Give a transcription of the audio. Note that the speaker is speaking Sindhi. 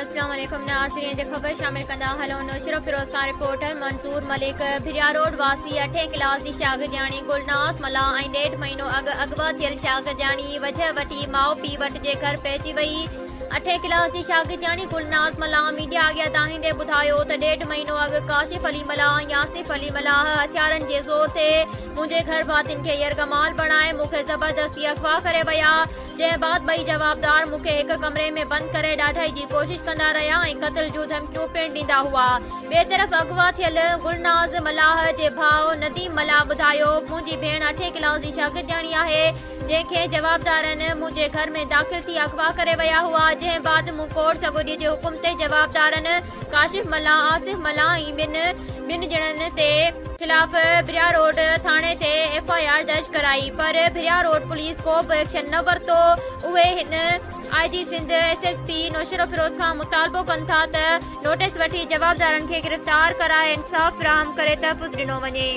اسلام عليڪم ناظرين جي خبر شامل ڪندا هلون نوشهروفيروز کان رپورٽر منظور ملڪ ڀريا روڊ واسي اٺين ڪلاس جي شاگردياڻي گلناز ملاح ۽ ڏيڍ مهينو اڳ اغوا ٿيل شاگردياڻي وجهه وٺي ماء پيء وٽ جي گهر پهچي وئي اٺين ڪلاس جي شاگردياڻي گلناز ملاح ميڊيا اڳيان دانهيندي ٻڌايو ته ڏيڍ مهينو اڳ ڪاشف علي ملاح ۽ آصف علي ملاح هٿيارن جي زور تي منهنجي گهر ڀاتين کي يرغمال بڻائي مون کي زبردستي اغوا ڪري ويا جنهن بعد ٻئي جوابدار مون کي هڪ ڪمري ۾ بند ڪري ڏاڍائي جي ڪوشش ڪندا رهيا ۽ قتل جون ڌمڪيون پڻ ڏيندا هئا. ٻئي طرف اغوا ٿيل گلناز ملاح جي ڀاء نديم ملاح ٻڌايو منهنجي ڀيڻ اٺين ڪلاس جي شاگردياڻي آهي جنهن کي جوابدارن منهنجي گهر ۾ داخل ٿي اغوا ڪري ويا هئا، جنهن بعد مون ڪورٽ سڳوري جي حڪم تي جوابدارن ڪاشف ملاح، آصف ملاح ۽ ٻن ٻن ڄڻن تي خلاف ڀريا روڊ ٿاڻي تي ايف I R درج ڪرائي پر ڀريا روڊ پوليس ڪو به ايڪشن نه ورتو، اهي هن I G Sindh, S S P Naushahro Feroze کان مطالبو ڪن ٿا ته نوٽيس وٺي جوابدارن کي گرفتار ڪرائي انصاف فراهم ڪري تحفظ ڏنو وڃي.